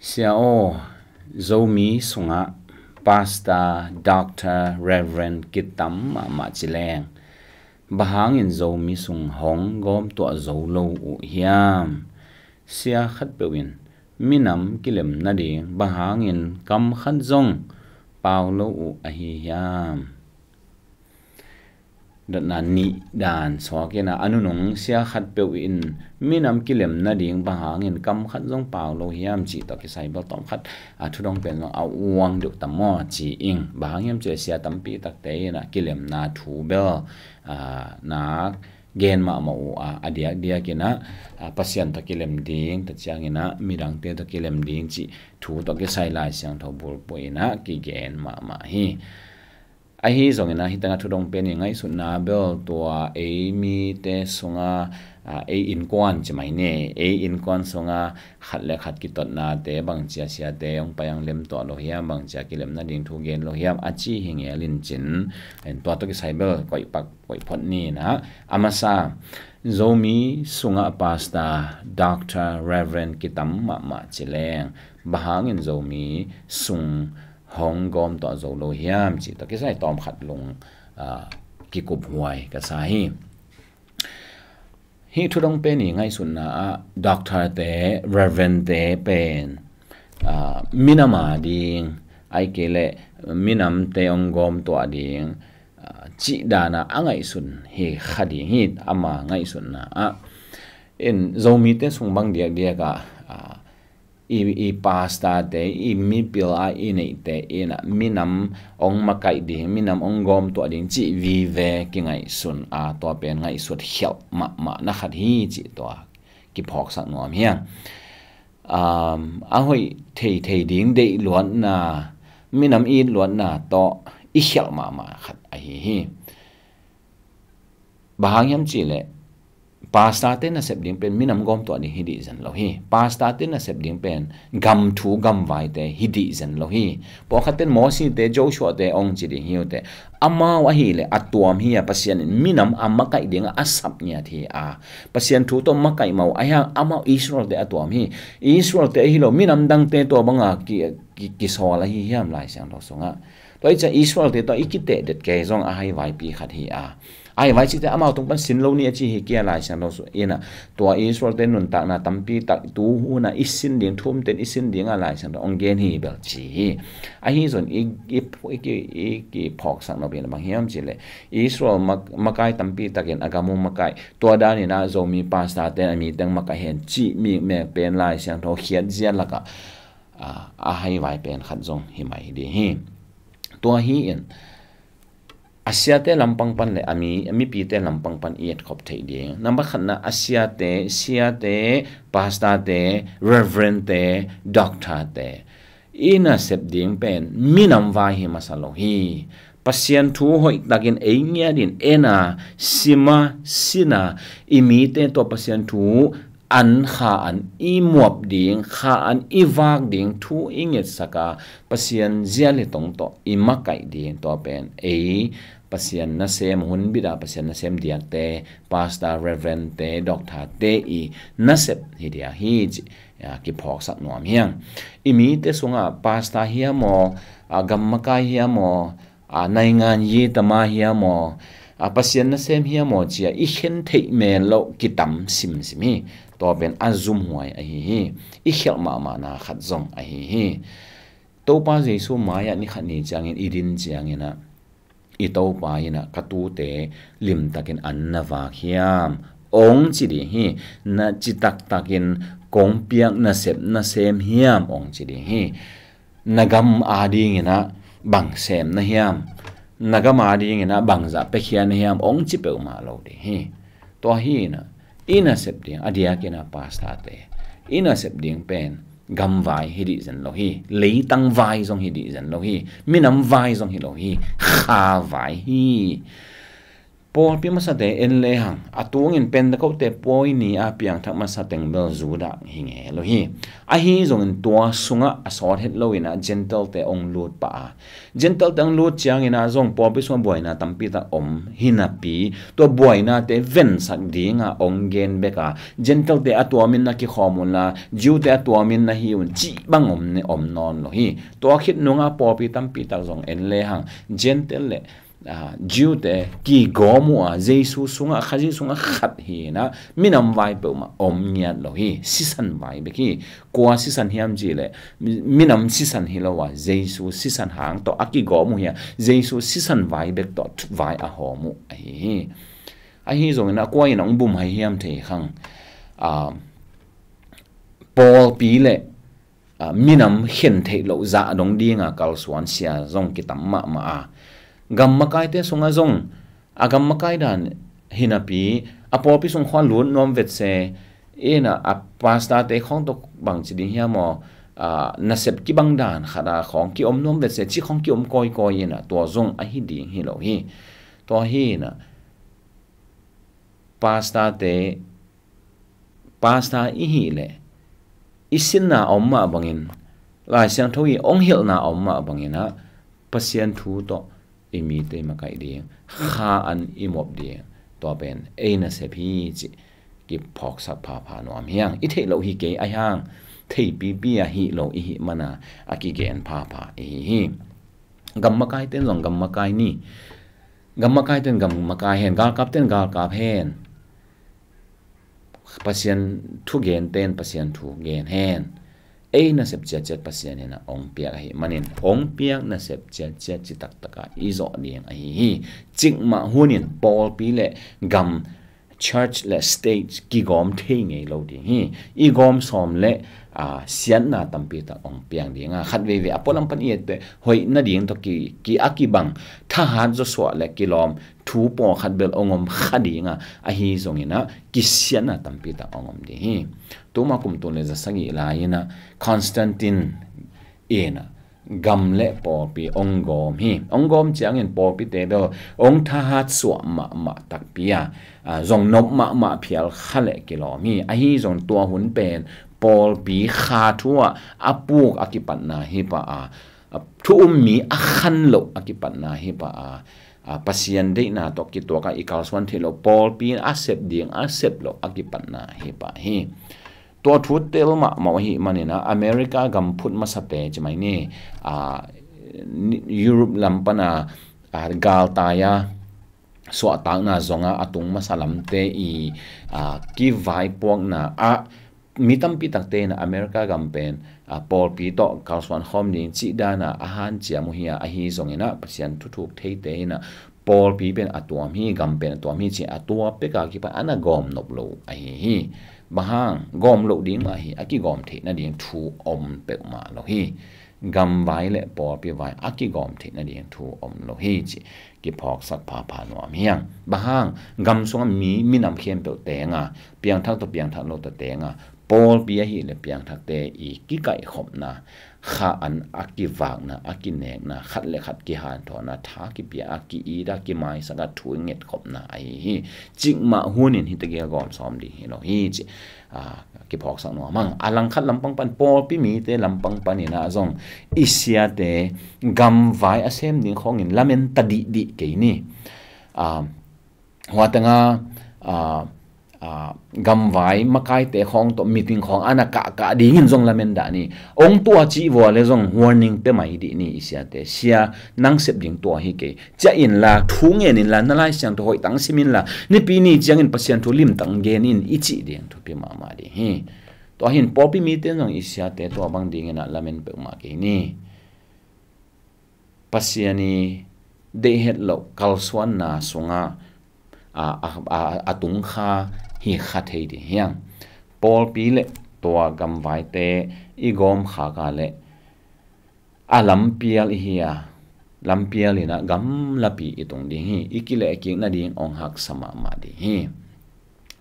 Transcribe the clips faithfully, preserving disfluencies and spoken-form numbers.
Sia aw, Zomi sungah Pastor, Doctor, Reverend kitam mahmah ci leng, bang hangin Zomi sung hong gawmtuah zo lo uh hiam? Sia khatpeuh in minam kilem nading bang hangin kam khat zong pau lo uh ahi hiam? Dotna nih dan suak in ah, a nunung sia khatpeuh in minam kilem nading bang hangin kam khat zong pau lo hiam cih tawh kisai bel tawm khat, a, thudong pen zong a uang deuh tam maw ci ing. Bang hang hiam cih leh sia tampi takte in ah kilemna thu bel, a, nak gen mahmah uh a, a diakdiak in ah, a, Pasian tawh kilem ding, tua ciangin ah midangte tawh kilem ding cih thu tawh kisai Lai Siangtho bulphuh in ah kigen mahmah hi. Ahi zongin ah, hih tengah thudong pen i ngaihsutna bel tua ei mite sungah, a, ei innkuan ci mai ni, ei innkuan sungah khat le khat kitotnate bang cia siate hong pai hong lem tuah lo hiam, bang cia kilem nading thu gen lo hiam, a ci hi ngel in cin, en tua tawh kisai bel koih pak koih phot ni in ah. A masa, Zomi sungah Pastor, Doctor, Reverend kitam mahmah ci leng, bang hangin Zomi sung hong gawmtuah zo lo hiam cih tawh kisai tawm khat lung, a, kikuphuai ka sa hi. Hih thudong pen i ngaihsutna ah Doctor te, Reverend te pen, a, minam a ding, ahih kei leh minamte hong gawmtuah ding, a, cih dan a a ngaihsun hi kha ding hi. Ama ngaihsutna ah, in Zomite sung bang diakdiak ah, a, i, i pastor te, i mipil a i neihte in ah minam hong makaih ding, minam hong gawmtuah ding cih vive kingaihsun a, tua pen ngaihsut khialh mahmah na khat hi cih tua kiphawksak nuam hi a. Um, a hoih theithei ding deih luatna, minam it luatna tawh i khialh mahmah khat ahi hi. Bang hang hiam cih leh pastor te nasep ding pen minam gawmtuah ding hi dih zen lo hi. Pastor te nasep ding pen gam thu gam vaite hi dih zen lo hi. Pawlkhat ten Mosi te, Joshua te hong ci ding hi uh teh, amau ahih leh a tuam hi a, Pasian in minam a makaih ding a sap ngiat hi a, Pasian thu tawh makaih mah uh, ahi hang amau Israel te a tuam hi. Israel te ahi lo, minam dangte tua bang a ki, ki, kisawl ahi hiam Lai Siangtho sungah? Tua hi ciang Israel te tawh i kiteh det kei zong a haivaipi khat hi a, a haivai cihte amau tung pan sin lo ni a ci hi kei a, Lai Siangtho sung in ah tua Israel te nuntakna tampi tak tu hun a i sin ding, thu-um ten i sin ding a Lai Siangtho hong gen hi bel ci hi. Ahi zong i, i, i, i, i kiphawksak nop in bang hiam cih leh Israel mak-, makai tampi takin a gam uh makaih, tua dan in ah Zomi pastor ten a mi teng makaih hen cih mikmek pen Lai Siangtho khiatzia lakah, a, a haivai pen khat zong hi mai ding hi. Tua hi in, a siate lampang pan le a mi, a mipite lampang pan i etkhop theih ding. Nambat khatna, a siate, siate, pastor te, reverend te, doctor te i nasep ding pen minam vai hi masa lo hi. Pasian thu hoih takin ei ngiat in en a, sim a, sin a, i mite tawh Pasian thu an, kha an i muap ding, kha an i vak ding, thu i ngetsak a, Pasian zial i tong tawh i makaih ding, tua pen ei Pasian nasem, hun bit a Pasian nasem diakte, pastor, reverend te, doctor te i nasep hi dia hi ci, a, kiphawksak nuam hi hang. I mite sungah pastor hiam aw, a, gam makai hiam aw, a, naingan yi tama hiam aw, a, Pasian nasem hiam aw ci a i khen theih men loh kitam simsim hi. Tua pen a zumhuai ahi hi. I khialh mahmahna khat zong ahi hi. Topa Jesu mai-ah ni khat ni ciangin i din ciangin ah, i Topa in ah, ka tute limtakin an na vak hiam, hong ci ding hi. Na citaktakin kong piak nasep na sem hiam, hong ci ding hi. Na gam adingin ah bang sem na hiam, na gam adingin ah bangzah piakhia na hiam, hong ci peuhmah lo ding hi. Tua hi in ah, i nasep ding, a diakin ah pastor te i nasep ding pen gamvai hi dih zen lo hi. Leitang vai zong hi dih zen lo hi. Minam vai zong hi lo hi. Kha vai hi. Pawlpi masate en lehang, a tungin Pentecost-te pawi ni a piangthak masa teng bel Judah hi ngel uh hi. Ahi zongin tua sungah a sawt het loin ah Gentile-te hong lut pah a, Gentile-te hong lut ciangin ah zong pawlpi sungah buaina tampi tak om hi napi, tua buainate vensak dinga hong gen bek a, Gentile-te a tuamin na kikhawm unla, Jew-te a tuamin na hi un cih bang om ne om nawn lo hi. Tua khit nungah pawlpi tampi tak zong en lehang, Gentile le, aa, Jew-te kigawm uh a, Jesu sungah, Khazih sungah khat hi-in ah, minam vai peuhmah om ngiat lo hi. Sisan vai bek hi. Kua sisan hiam cih leh, mi-, minam sisan hi lo a, Jesu sisan hang tawh a kigawm uh hi a, Jesu sisan vai bek tawh vai a hawm uh ahi hi. Ahi zongin ah kua in hong bum hai hiam thei khang. Aa, pawlpi le, aa, minam khen theih loh zah dong dinga kalsuan sia zong kitam mahmah a, gam makaite sungah zong, a gam makai dan hi napi, a pawlpi sung khua lut nuam vet se, in ah a pastor-te khawng tawh bangci ding hiam aw, aa, nasep kibang dan khat a khawng kiom nuam vet se, cih khawng kiom kawikawi in ah tua zong ahi ding hi lo hi. Tua hi-in ah pastor-te, pastor i hih leh, i sinna a om mah bangin, Lai Siangtho i hong hilhna a om mah bangin ah, Pasian thu tawh i mite i makaih ding, Kha an i mop ding, tua pen ei nasep hi cih kiphawksak phapha nuam hi hang. I theih loh hi kei, ahi hang theipipi a hih lo i hih man a, a kigen phapha i hi hi. Gam makaite in zong gam makai ni. Gam makaite in gam makai hen, galkapte in galkap hen. Pasian thugente in Pasian thu gen hen. Ei nasep ciatciat Pasian in ah hong piak ahih manin, hong piak nasep ciatciat citaktak a i zawh ding ahi hi. Cikmah hunin pawlpi le gam, church le state kigawm thei ngei lo ding hi. I gawm sawm le, aa, siatna tampi tak hong piang ding a, khat veivei a pualam pan i et teh hoih nading tawh ki, ki a kibang thahat zawsuah le kilawm thu pawlkhat bel hong om kha ding a, ahi zongin ah kisiatna tampi tak hong om ding hi. Tuma kum tul le za sagih lai-in ah Constantine in ah gam le pawlpi hong gawm hi. Hong gawm ciangin pawlpite bel hong thahat suah mahmah takpi a, aa, zong nop mahmah phial kha le kilawm hi. Ahi zong tua hun pen pawlpi kha thu ah a puk a kipatna hi pah a, a thu um mi a khan loh a kipatna hi pah a, a, Pasian deihna tawh kituak a i kalsuan theih loh pawlpi in a sep ding a sep loh a kipatna hi pah hi. Tua thu tel mahmah ahih manin ah America gam phut masate ci mai ni, aa, ni, Europe lam pan a, aa, galtai a suahtakna zong a a tung masa lamte i, aa, kivaipuakna ah mi tampi takte in ah America gam pen, aa, pawlpi tawh kalsuan khawm ding cih dan a a hanciam uh hi a, ahi zongin ah Pasian thuthuk theite in ah pawlpi pen a tuam hi, gam pen a tuam hi ci a, tua pek a kipan a na gawm nop lo ahi hi. Bang hang, gawm loh ding mah hi, a kigawm theih nading thu om peuhmah lo hi. Gam vai le pawlpi vai a kigawm theih nading thu om lo hi ci kiphawksak phapha nuam hi hang. Bang hang, gam sungah mi, minam khempeuh teng a, piangthak tawh piangthak lo tawh teng a, pawlpi ahih le piangthakte i kikaihkhopna, kha an a kivakna, a kinekna, khat le khat kihanthawnna, tha kipia a ki-it a kimaisak a thu i ngetkhopna ahi hi. Cikmah hunin hih tegel gawm sawm ding hi lo hi ci, aa, kiphawksak nuam hang. A langkhat lampang pan, pawlpi mite lampang panin ah zong i siate gam vai a sem ding khawngin lamen ta dihdih kei ni. Aa, hua teng a, aa, aa, gam vai makaite khawng tawh meeting khawng a na kahkah dingin zong lamen dah ni. Hong tua cih vua le zong warning pia mai dih ni i siate. Sia, nang sep ding tua hi kei. Ciah inla, thu ngen inla, na Lai Siangtho hoih tak sim inla, Nipi ni ciangin Pasian thu limtak gen in i cih ding thupi mahmah ding hi. Tua hin pawlpi mite in zong i siate tua bang dingin ah lamen peuhmah kei ni. Pasian i deih het loh kalsuanna sungah a, a, a, a tung kha hi kha thei ding hi hang. Pawlpi le tua gamvaite i gawm khak a le a lampial i hi a, lampial in ah gamlapi i tung ding hi. I kilehkik nading hong haksa mahmah ding hi.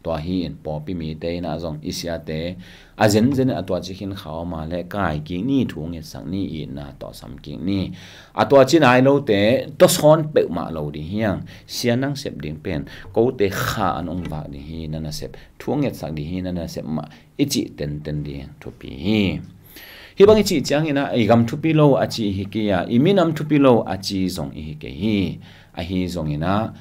Tua hi in pawlpi mite in ah zong i siate a zenzen in a tua ci khin kha om a leh kai kik ni, thu ngetsak ni, itna tawh sam kik ni. A tua ci nai lote tawsawn peuhmah lo ding hi hang. Sia nang sep ding pen kote kha an ong vak ding hi, na nasep, thu ngetsak ding hi, na nasep mah i cih tenten ding thupi hi. Hih bang i cih ciangin ah i gam thupi lo a ci hi kei a, i minam thupi lo a ci zong i hi kei hi. Ahi zongin ah,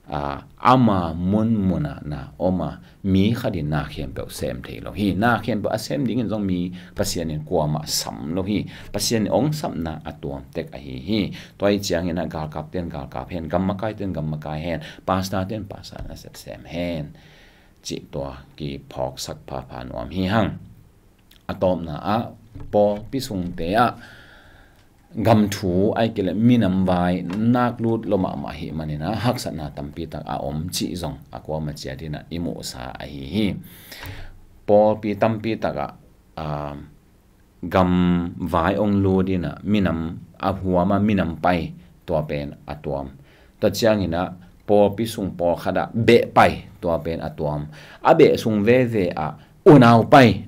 aa, ama munmun ah na om a, mi khat in na khempeuh sem thei lo hi. Na khempeuh a sem dingin zong mi Pasian in kuamah sam lo hi. Pasian in ong sapna a tuam tek ahi hi. Tua hi ciangin ah galkapte in galkap hen, gam makaite in gam makai hen, pastorte in pastor nasep sem hen, cih tua kiphawksak phapha nuam hi hang. A tawpna ah pawlpi sungte ah gam thu ahih kei leh minam vai nak lut lo mahmah ahih manin ah haksatna tampi tak a om cih zong a kuama ciat in ah i muhsa ahi hi. Pawlpi tampi tak ah, aa, gam vai ong lut in ah minam a huam a minam pai, tua pen a tuam. Tua ciangin ah pawlpi sung pawlkhat ah beh pai, tua pen a tuam. A beh sung veve ah unau pai,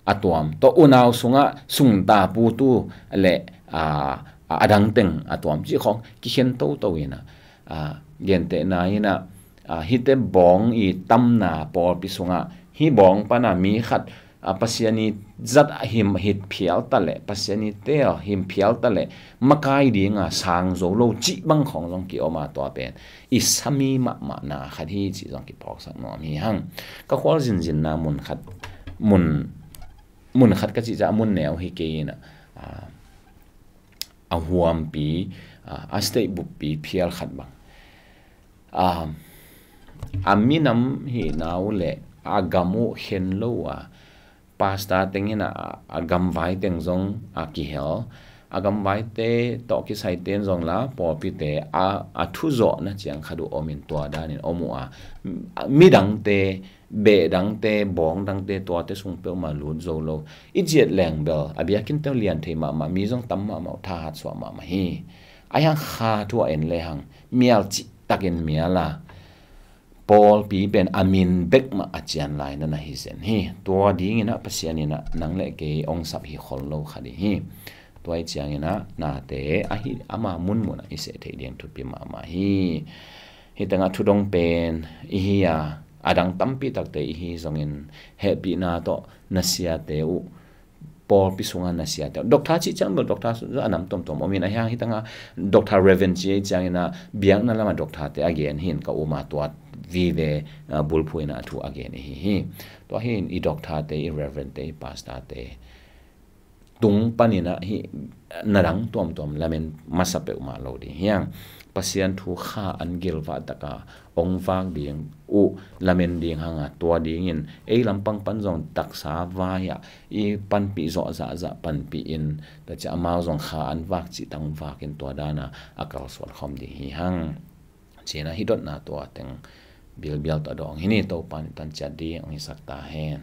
a tuam. Tua unau sungah sungta putu le, aa, a dang teng a tuam cih khawng kikhen toto in ah, aa, gentehna in ah, aa, hihte bawng i tamna pawlpi sungah hih bawng pan a mi khat, aa, Pasian i zat a him hit phial ta leh, Pasian i teel him phial ta leh makai ding a sang zo lo cih bang khawng zong kiom a, tua pen i sami mahmahna khat hi cih zong kiphawksak nuam hi hang. Ka khual zinzinna mun khat, mun, mun khat ka cih ciang mun neu hi kei in ah, aa, a huampi, aa, a state buppi phial khat bang, aa, a minam hihna uh le a gam uh khen lo a, pastor teng in ah a gamvai teng zong a kihel, a gamvaite tawh kisaite in zong la pawlpite a, a thuzawhna ciang khat uh om in tua danin om uh a, midangte, beh dangte, bawng dangte, tuate sung peuhmah lut zo lo. I ciat leng bel a biakinn teng lian thei mahmah, mi zong tam mahmah, thahat suah mahmah hi. Ahi hang kha thu a en lehang mial cihtakin mial a, pawlpi pen a min bek mah a cian lai na na hi zen hi. Tua dingin ah Pasian in ah nang le kei ong sap hi khol lo kha ding hi. Tua hi ciangin ah nate ahi ama munmun ah i seh theih ding thupi mahmah hi. Hih tengah thudong pen i hi a, a dang tampi takte i hi zongin hehpihna tawh na siate uh pawlpi sungah na siate uh. Doctor cih ciang bel doctor a nam tuamtuam om in, ahi hang hih tengah Doctor Reverend ci ciangin ah biakna lamah doctorte a gen hi in ka um a, tua vive, ah, bulphuh in ah thu a gen i hi hi. Tua hi in i doctorte, i reverendte, i pastorte tung panin ah hih na dang tuamtuam lamen masa peuhmah lo ding hi hang. Pasian thu kha an gilvah taka ong vak ding uh lamen ding hang a, tua dingin ei lampang pan zong taksa vai ah i panpih zawh zahzah panpih in, tua ciah amau zong kha an vak cih tang vak in tua dan a a kalsuan khawm ding hi hang. Ci-in ah hih dotna tua teng bilbial tawh dawng hi ni. Topa in tan ciat ding ong hisak ta hen.